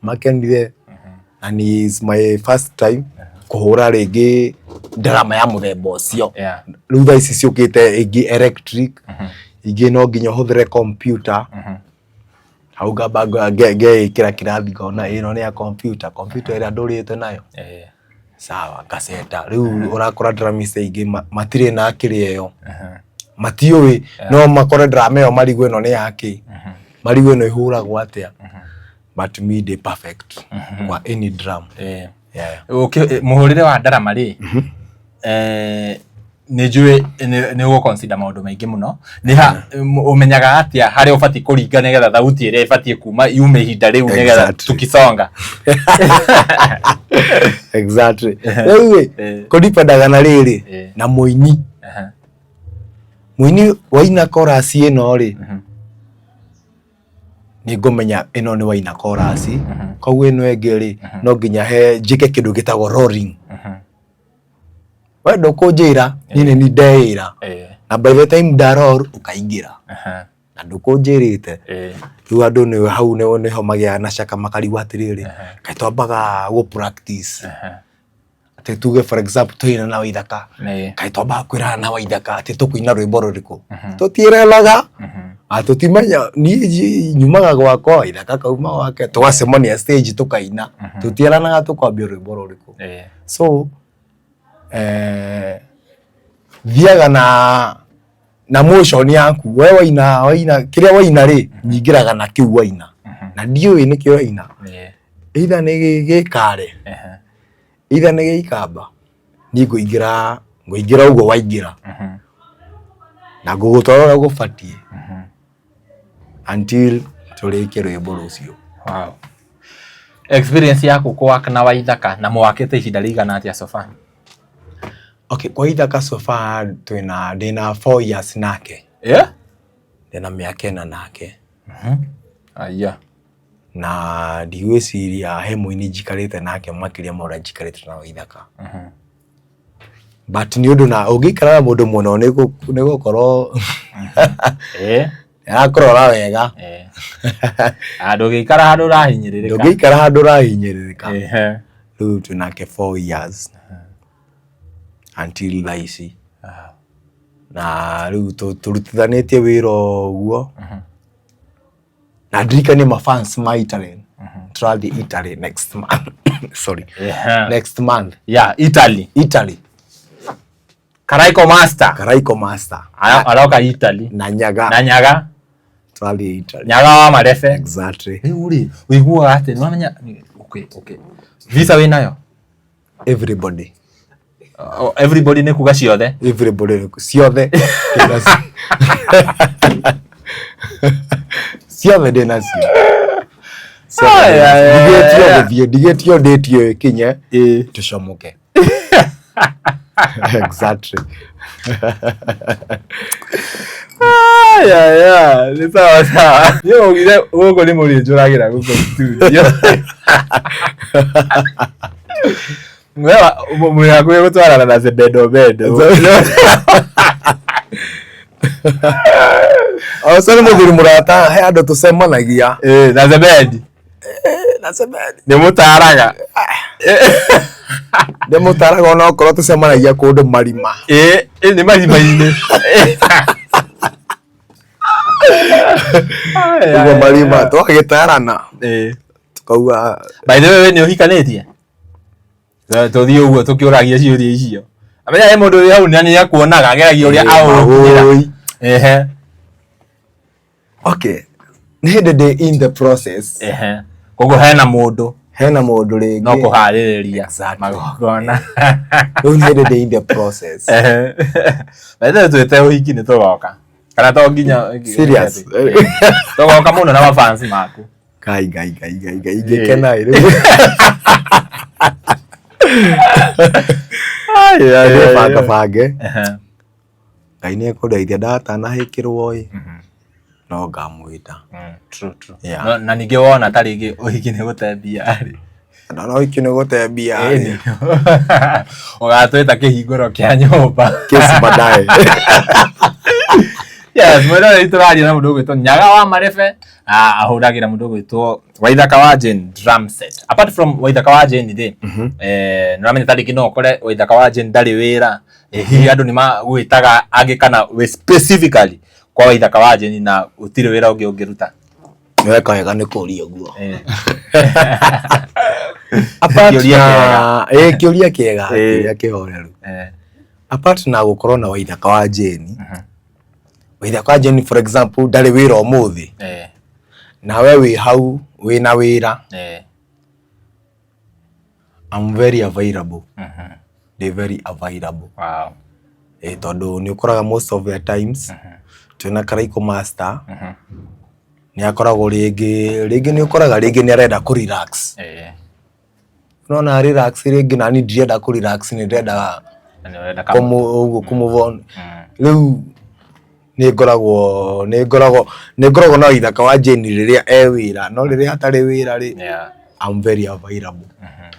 Speaker 2: makenire. And is my first time kũhũra rĩngĩ ndarama ya mũthemba ũcio. Rĩu thaa ici ciũkĩte ĩngĩ electric, ingĩ no nginya ũhũthĩre computer. Hau ngamba ngeĩkĩra kĩrathi ngona ĩno nĩ ya computer, computer ĩrĩa ndũrĩte nayo. Sawa, ngaceta. Rĩu ũrakora drummist aingĩ matirĩ na kĩrĩa ĩyo. Matiũĩ, no makore drama ĩyo marigwo ĩno nĩ yakĩ. Marigwo ĩno ĩhũragwo atĩa. But me ndĩ perfect kwa any drum. Yeah.
Speaker 1: Mũhũrĩre wa ndarama rĩ, nĩ njũĩ nĩ ũgũ consider maũndũ maingĩ mũno. Nĩ ha ũmenyaga atĩa harĩa ũbatiĩ kũringa nĩgetha thauti ĩrĩa ĩbatiĩ kuma yume ihinda rĩu nĩgetha tukisonga?
Speaker 2: Exactly. Rĩu ĩ, kũdipendaga na rĩrĩ, na mũini. Mũini waina chorus ĩno rĩ, nĩ ngũmenya ĩno nĩ waina chorus, koguo ĩno ĩngĩ rĩ, no nginya he njĩke kĩndũ gĩtagwo rolling. We ndũkũnjĩra, niĩ nĩ niĩ ndeĩra. Na by the time nda roll, ũkaingĩra. Na ndũkũnjĩrĩte. Rĩu andũ nĩ hau nĩho magĩaga na caka makarigwo atĩrĩrĩ, kaĩ twambaga gũ practice. Atĩ tuge for example tũina na Waithaka, kaĩ twambaga kwĩrana na Waithaka atĩ tũkũina rwĩmbo rũrĩkũ. Tũtiĩranaga, tũtimenya, niĩ nyumaga gwakwa, Waithaka akauma gwake, tũgacemania stage tũkaina. Tũtiĩranaga tũkwambia rwĩmbo rũrĩkũ. So, thiaga na motion yaku, we waina waina kĩrĩa waina rĩ, nyingĩraga na kĩu waina. Na ndiũĩ nĩkĩ waina. Either nĩ gĩkare, either nĩ gĩikamba, niĩ ngũingĩra ngũingĩra ũguo waingĩra. Na ngũgũtwara ũrĩa gũbatiĩ until tũrĩkie rwĩmbo rũcio.
Speaker 1: Wow. Experience yaku kũwaka na Waithaka na mũwakĩte ihinda rĩigana atĩa so far?
Speaker 2: Okay, kwa Waithaka so far twĩna ndĩna 4 years nake. Ndĩna mĩaka 4 nake.
Speaker 1: Aya.
Speaker 2: Na ndigwĩciria he mũini njikarĩte nake makĩria ma ũrĩa njikarĩte na Waithaka. But nĩ ũndũ na ũngĩikara na mũndũ mũno nĩ gũkorwo nĩarakũrora wega.
Speaker 1: Ndũngĩikara handũ ũrahinyĩrĩrĩka.
Speaker 2: Ndũngĩikara handũ ũrahinyĩrĩrĩka. Rĩu twĩ nake 4 years until thaa ici. Na rĩu tũrutithanĩtie wĩra ũguo. Na ndirikanie mafans ma Italy, tũrathiĩ Italy next month, sorry, next month.
Speaker 1: Yeah, Italy.
Speaker 2: Italy.
Speaker 1: Karaiko Master.
Speaker 2: Karaiko Master.
Speaker 1: Aroka Italy.
Speaker 2: Na Nyaga.
Speaker 1: Na Nyaga.
Speaker 2: Tũrathiĩ Italy.
Speaker 1: Nyaga wa Marebe.
Speaker 2: Exactly.
Speaker 1: Rĩu rĩ, ũiguaga atĩ nĩwamenya, okay. Visa wĩ nayo?
Speaker 2: Everybody.
Speaker 1: Oh, everybody nĩ kuga ciothe?
Speaker 2: Everybody ciothe. Ciothe ndĩ nacio. Ndigĩtio gũthiĩ, ndigĩtio ndĩtio ĩkinye tũcomoke. Exactly.
Speaker 1: Aya, ya, nĩ sawa sawa. Niĩ waugire gũkũ nĩ mũrĩnjũragĩra gũkũ studio. Mwĩ hakuhĩ gũtwarana na Zebedo Bedo.
Speaker 2: Ũcio nĩ mũthuri mũrata, he andũ tũcemanagia.
Speaker 1: Ĩ, na Zebedi.
Speaker 2: Na Zebedi.
Speaker 1: Nĩ mũtaraga.
Speaker 2: Nĩ mũtaraga ona okorwo tũcemanagia kũndũ marima.
Speaker 1: Ĩ, nĩ marima-inĩ.
Speaker 2: Ũguo marima twagĩtarana. Tukauga.
Speaker 1: By the way, we nĩ ũhikanĩtie? Tũthiĩ ũguo tũkĩũragia ciũria icio. Amenya he mũndũ wĩ hau na nĩ akuonaga ageragia ũrĩa aũkinyĩra. Ehe.
Speaker 2: Okay. Nĩ hĩndĩ ndĩ in the process.
Speaker 1: Ehe. Koguo hena mũndũ.
Speaker 2: Hena mũndũ rĩngĩ.
Speaker 1: No kũharĩrĩria.
Speaker 2: Exactly.
Speaker 1: Magongona.
Speaker 2: Rĩu nĩ hĩndĩ ndĩ in the process.
Speaker 1: Ehe. By the way, twĩte ũhiki nĩ tũgoka. Kana to nginya.
Speaker 2: Serious.
Speaker 1: Tũgoka mũno na mafans maku.
Speaker 2: Ngai ngai ngai ngai ngai ingĩkena ĩ rĩu. Banga bange. Ngai nĩ ekũndeithia ndatanahĩkĩrwo ĩ no ngamwĩta.
Speaker 1: True, true.
Speaker 2: Yeah.
Speaker 1: No, na ningĩ wona ta rĩngĩ ũhiki nĩ gũte mbia rĩ.
Speaker 2: Ndona ũhiki nĩ gũte mbia rĩ.
Speaker 1: Ũgatwĩta kĩhingũro kĩa nyũmba.
Speaker 2: Kesi baadaye.
Speaker 1: Yes, mwĩroreri tũraria na mũndũ ũgwĩtwo Nyaga wa Marebe, ahũragĩra mũndũ ũgwĩtwo Waithaka wa Jane drum set. Apart from Waithaka wa Jane rĩ, nĩũramenya ta rĩngĩ no ũkore Waithaka wa Jane ndarĩ wĩra, hihi andũ nĩ magwĩtaga angĩ kana wĩ specifically kwa Waithaka wa Jane na gũtirĩ wĩra ũngĩ ũngĩruta?
Speaker 2: Nĩ weka wega nĩ kũria ũguo.
Speaker 1: Kĩũria kĩega.
Speaker 2: Kĩũria kĩega, kĩũria kĩhoreru. Apart na gũkorwo na Waithaka wa Jane, Waithaka wa Jane for example ndarĩ wĩra ũmũthĩ, nawe wĩ hau wĩna wĩra, I'm very available. Ndĩ very available.
Speaker 1: Wow.
Speaker 2: Tondũ nĩ ũkoraga most of the times twĩna Karaikũ Master nĩ akoragwo rĩngĩ, rĩngĩ nĩ ũkoraga rĩngĩ nĩ arenda kũ relax. Nona relax rĩngĩ nani ndirenda kũ relax nĩ ndĩrenda ũguo kũ move on. Rĩu nĩ ngoragwo nĩ ngoragwo nĩ ngoragwo na Waithaka wa Jane rĩrĩa e wĩra no rĩrĩa atarĩ wĩra rĩ, I'm very available.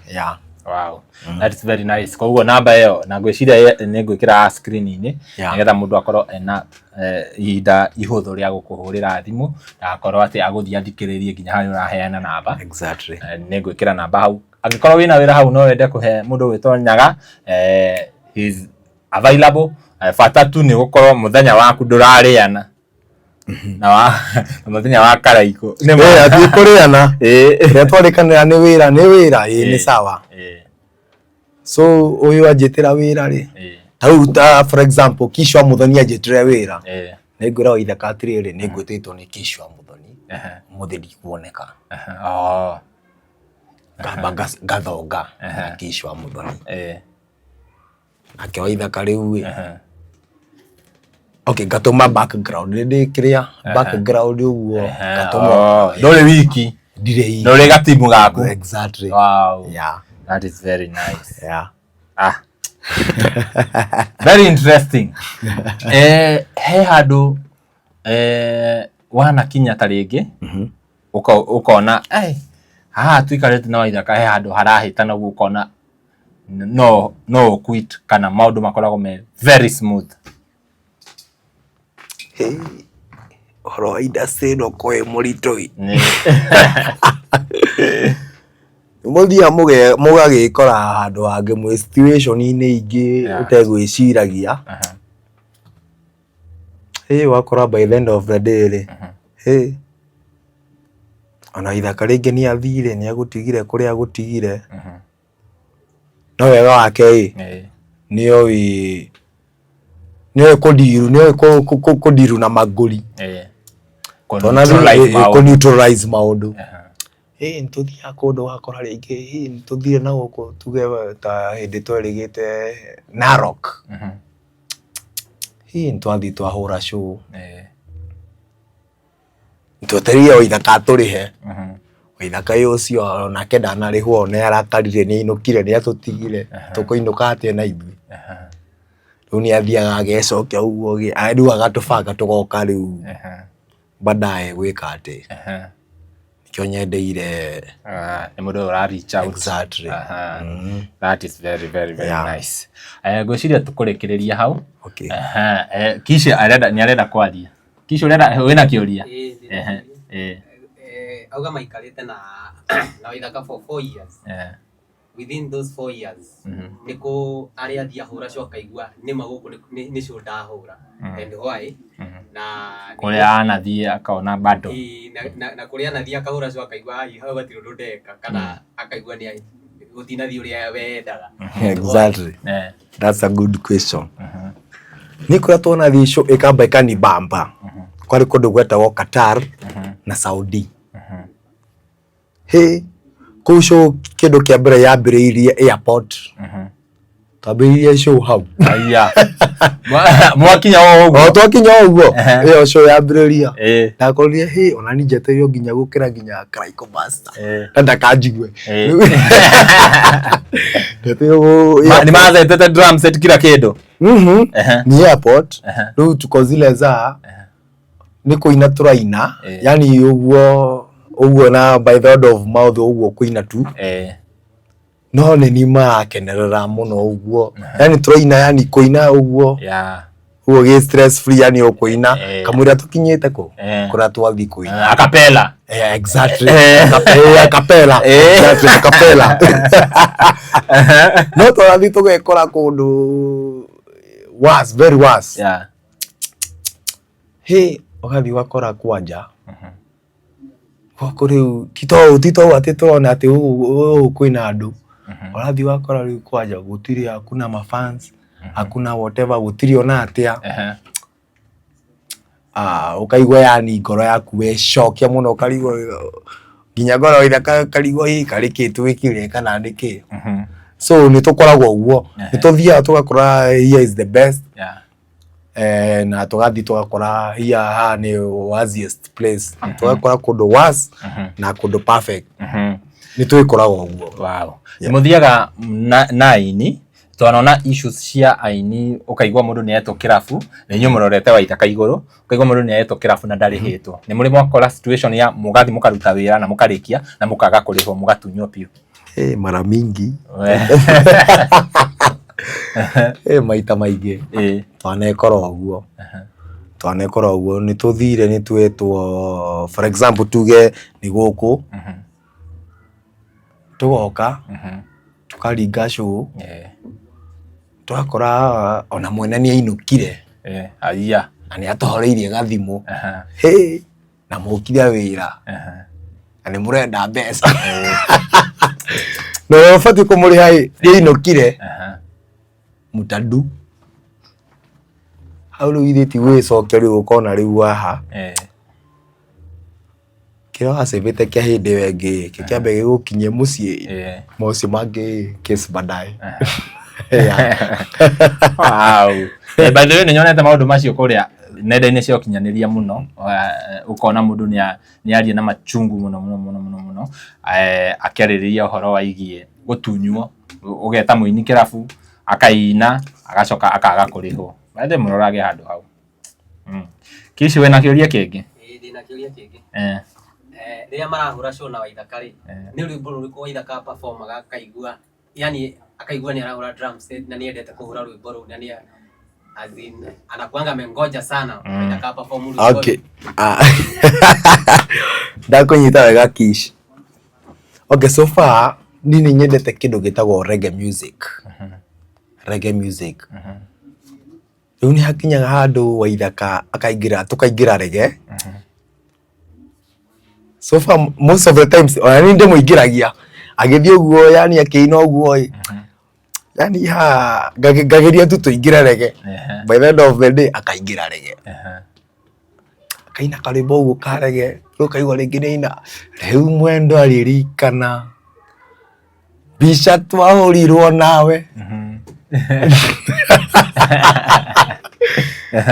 Speaker 2: Yeah.
Speaker 1: Wow. That is very nice. Koguo namba ĩyo na ngwĩciria nĩ ngwĩkĩra screen-inĩ nĩgetha mũndũ akorwo ena ihinda ihũthũ rĩa gũkũhũrĩra thimũ ndagakorwo atĩ agũthiĩ athikĩrĩrie nginya harĩa ũraheana namba.
Speaker 2: Exactly.
Speaker 1: Nĩ ngwĩkĩra namba hau. Angĩkorwo wĩna wĩra hau no wende kũhe mũndũ ũgwĩtwo Nyaga, he is available. Bata tu nĩ gũkorwo mũthenya waku ndũrarĩana na wa na mũthenya wa Karaikũ.
Speaker 2: Athiĩ kũrĩana. Rĩrĩa twarĩkanĩra nĩ wĩra nĩ wĩra, ĩĩ nĩ sawa. So ũyũ anjĩtĩra wĩra rĩ, ta rĩu ta for example Kish wa Muthoni anjĩtĩre wĩra, nĩ ngwĩra Waithaka atĩrĩrĩ, nĩ ngwĩtĩtwo nĩ Kish wa Muthoni, ũmũthĩ ndikuoneka. Ngamba ngathonga na Kish wa Muthoni. Nake Waithaka rĩu ĩ, okay ngatũma background nĩ ndĩ kĩrĩa background ũguo ngatũma.
Speaker 1: Ndũrĩ wiki.
Speaker 2: Ndirĩ wiki.
Speaker 1: Ndũrĩ gatimu gaku.
Speaker 2: Exactly.
Speaker 1: Wow.
Speaker 2: Yeah.
Speaker 1: That is very nice.
Speaker 2: Yeah.
Speaker 1: Very interesting. He handũ wanakinya ta rĩngĩ ũkona haha tũikarĩte na Waithaka he handũ harahĩtana ũguo ũkona no ũ quit kana maũndũ makoragwo me very smooth.
Speaker 2: Hey, ũhoro wa industry ĩno ko wĩ mũritũ ĩ. Mũthiaga mũgagĩkora handũ hangĩ mwĩ situation-inĩ ingĩ ũtegwĩciragia. Ĩ ũgakora by the end of the day rĩ, hĩ, Ona ithaka rĩngĩ nĩ athire nĩ agũtigire kũrĩa agũtigire. No wega wake ĩ nĩoĩ nĩoĩ kũndiru nĩoĩ kũndiru na mangũri. Twana kũ neutralize maũndũ. Ĩ nĩ tũthiaga kũndũ ũgakora rĩngĩ ĩ nĩ tũthire na gũkũ tuge ta hĩndĩ twerĩgĩte Narok. Ĩ nĩ twathiĩ twahũra show. Twetereire Waithaka atũrĩhe. Waithaka ũcio onake ndanarĩhwo nĩ arakarire nĩ ainũkire nĩ atũtigire. Tũkũinũka atĩa na ithuĩ? Rĩu nĩ athiaga agecokia ũguo rĩu agatũbanga tũgoka rĩu baadaye gwĩka atĩ. Nĩkĩo nyendeire.
Speaker 1: Nĩ mũndũ ũra reach out.
Speaker 2: Exactly.
Speaker 1: That is very very very nice. Ngwĩciria tũkũrĩkĩrĩria hau.
Speaker 2: Okay.
Speaker 1: Kishi arenda nĩ arenda kwaria. Kishi ũrenda wĩna kĩũria?
Speaker 3: Ĩĩ, ndĩna kĩũria. Auga maikarĩte na na Waithaka for 4 years. Within those 4 years, nĩ kũ arĩa athiĩ ahũra show akaigua nĩma gũkũ nĩ show ndahũra, and why? Na nĩ
Speaker 1: Kũrĩa anathiĩ akona bado.
Speaker 3: Ĩĩ, na kũrĩa anathiĩ akahũra show akaigua ai hau hatirĩ ũndũ ndeka, kana akaigua nĩ gũtinathiĩ ũrĩa we endaga.
Speaker 2: Exactly. That's a good question. Niĩ kũrĩa twanathiĩ show ĩkamba ĩkanibamba kwarĩ kũndũ gwetagwo Qatar na Saudi. Hĩ, kũu show kĩndũ kĩa mbere yambĩrĩirie airport. Twambĩrĩirie show hau.
Speaker 1: Aya. Mwakinya o ũguo.
Speaker 2: O twakinya o ũguo ĩyo show yambĩrĩria. Ndakorire hĩ ona niĩ njetereire nginya gũkĩra nginya Karaiko Master. Na ndakanjigue. Njetereire
Speaker 1: Nĩ mathetete drum set kila kĩndũ.
Speaker 2: Ni airport. Rĩu tuko zile za nĩ kũina tũraina. Yani ũguo ũguo na by the word of mouth ũguo kũina tu. No nĩ ni marakenerera mũno ũguo. Yani tũraina yani kũina ũguo. Ũguo gĩ stress free yani ũkũina kamũira tũkinyĩte kũ kũrĩa twathiĩ kũina.
Speaker 1: Acapella.
Speaker 2: Exactly. Acapella. Exactly, acapella. No tũrathiĩ tũgekora kũndũ worse, very worse. Hĩ, ũgathiĩ ũgakora kwanja gũkũ rĩu ti to atĩ tũrona atĩ gũkũ kwĩna andũ. Ũrathiĩ ũgakora rĩu kwanja gũtirĩ hakuna mafans, hakuna whatever, gũtirĩ ona atĩa. Ũkaigua yani ngoro yaku wecokia mũno ũkarigwo nginya ngoro ĩkarigwo ĩ karĩ kĩ twĩkire kana nĩ kĩ. So nĩ tũkoragwo ũguo, nĩ tũthiaga tũgakora here is the best. Na tũgathiĩ tũgakora here haha nĩ worsiest place. Tũgakora kũndũ worse na kũndũ perfect. Nĩ twĩkoraga ũguo.
Speaker 1: Wow. Mũthiaga na aini, twanona issues cia aini ũkaigua mũndũ nĩ etwo kĩrabu na inyuĩ mũrorete Waithaka igũrũ, ũkaigua mũndũ nĩ etwo kĩrabu na ndarĩhĩtwo. Nĩ mũrĩ mwakora situation ya mũgathiĩ mũkaruta wĩra na mũkarĩkia na mũkaga kũrĩhwo mũgatunywo biũ?
Speaker 2: Mara mingi. Maita maingĩ. Twanekora ũguo. Twanekora ũguo nĩ tũthire nĩ twetwo for example tuge nĩ gũkũ tũgoka tũkaringa show tũgakora ona mwene nĩ ainũkire.
Speaker 1: Aya.
Speaker 2: Na nĩ atũhoreirie gathimũ. Hĩ, na mũkire wĩra. Na nĩ mũrenda mbeca. Na ũrĩa ũbatiĩ kũmũrĩha ĩ nĩ ainũkire. Mũtadu. Hau rĩu ithuĩ ti gwĩcokia rĩu ũkona rĩu haha. Kĩrĩa wacĩbĩte kĩa hĩndĩ ĩyo ĩngĩ kĩambe gĩgũkinyie mũciĩ, maũcio mangĩ case baadaye.
Speaker 1: Wow. By the way nĩ nyonete maũndũ macio kũrĩa nenda-inĩ cia ũkinyanĩria mũno, ũkona mũndũ nĩ aria na machungu mũno mũno mũno mũno mũno, akĩarĩrĩria ũhoro waigiĩ gũtunywo, ũgeta mũini kĩrabu akaina agacoka akaga kũrĩhwo. By the way mũrorage handũ hau. Kishi wĩna kĩũria kĩngĩ?
Speaker 3: Ĩĩ ndĩna kĩũria kĩngĩ. Rĩrĩa marahũra show na Waithaka rĩ, nĩ rwĩmbo rũrĩkũ Waithaka performaga akaigua, yani akaigua nĩ arahũra drum set na nĩ endete kũhũra rwĩmbo rũu na nĩ as in anakuanga amengoja sana Waithaka perform rwĩmbo rũu?
Speaker 2: Okay. Ndakũnyita wega Kish. Okay, so far niĩ nĩ nyendete kĩndũ gĩtagwo reggae music. Reggae music. Rĩu nĩ hakinyaga handũ Waithaka akaingĩra tũkaingĩra reggae. So far most of the times ona niĩ ndĩmũingĩragia agĩthiĩ ũguo, yani akĩina ũguo ĩ, yani ha ngageria tu tũingĩre reggae. By the end of the day akaingĩra reggae, akaina karwĩmbo ũguo ka reggae, rĩu ũkaigua rĩngĩ nĩ aina rĩu mwendwa ririkana mbica twahũrirwo nawe,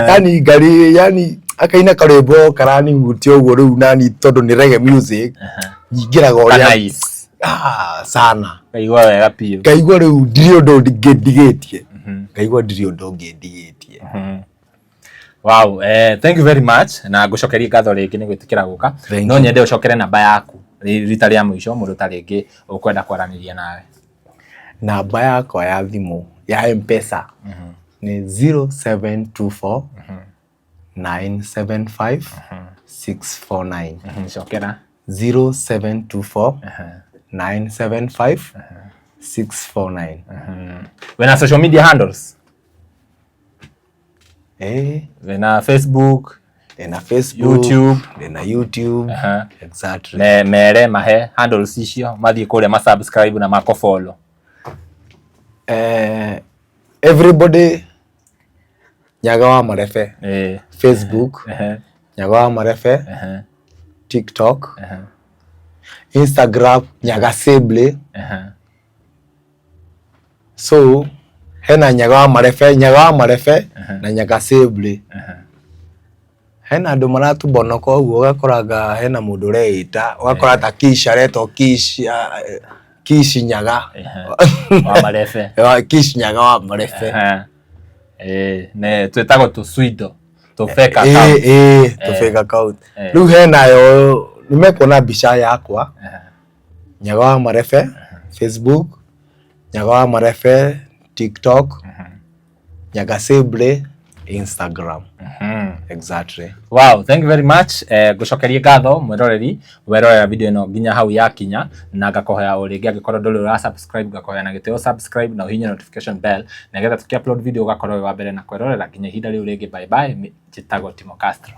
Speaker 2: yani ngari, yani akaina karwĩmbo karanihutia ũguo. Rĩu nani tondũ nĩ reggae music nyingĩraga ũrĩa.
Speaker 1: Nice.
Speaker 2: Ah, sana.
Speaker 1: Kaigua wega biũ.
Speaker 2: Ngaigua rĩu ndirĩ ũndũ ndigĩtie, ngaigua ndirĩ ũndũ ũngĩ ndigĩtie.
Speaker 1: Wow, thank you very much na ngucokeria ngatho rĩngĩ nĩ gwĩtĩkĩra gũka.
Speaker 2: Thank
Speaker 1: No
Speaker 2: you.
Speaker 1: nyende ũcokere namba yaku rita rĩa mũico, mũndũ ta rĩngĩ ũkwenda kwaranĩria nawe.
Speaker 2: Namba yakwa ya thimũ ya Mpesa nĩ 0724 975 649.
Speaker 1: Cokera.
Speaker 2: 0724 975 649.
Speaker 1: Wĩna social media handles?
Speaker 2: Eh.
Speaker 1: Wĩna Facebook?
Speaker 2: Ndĩna Facebook.
Speaker 1: YouTube.
Speaker 2: Ndĩna YouTube. Exactly.
Speaker 1: Mere mahe handles icio mathiĩ kũrĩa ma subscribe na mako follow.
Speaker 2: Everybody, Nyaga wa Marebe Facebook, Nyaga wa Marebe TikTok, Instagram Nyaga Sable. So hena Nyaga wa Marebe, Nyaga wa Marebe na Nyaga Sable. Hena andũ maratubonoka ũguo, ũgakoraga hena mũndũ ũreĩta, ũgakora ta Kish aretwo Kish, Kish Nyaga.
Speaker 1: Wa Marebe.
Speaker 2: Kish Nyaga wa Marebe.
Speaker 1: Ne twĩtagwo tũ tũ fake account.
Speaker 2: Ĩ, tũ fake account. Rĩu henayo nĩ mekuona mbica yakwa, Nyaga wa Marebe Facebook, Nyaga wa Marebe TikTok, Nyaga Sable Instagram. Exactly.
Speaker 1: Wow, thank you very much. Ngucokerie ngatho mwiroreri werorera video ĩno nginya hau yakinya, na ngakohoya o rĩngĩ angĩkorwo ndũrĩ ũra subscribe, ngakohoya na gĩtĩo subscribe na ũhihinye notification bell nĩgetha tuki upload video ũgakorwo wĩ wa mbere na kwĩrorera. Nginya ihinda rĩu rĩngĩ, bye bye. Njĩtagwo Timo Castro.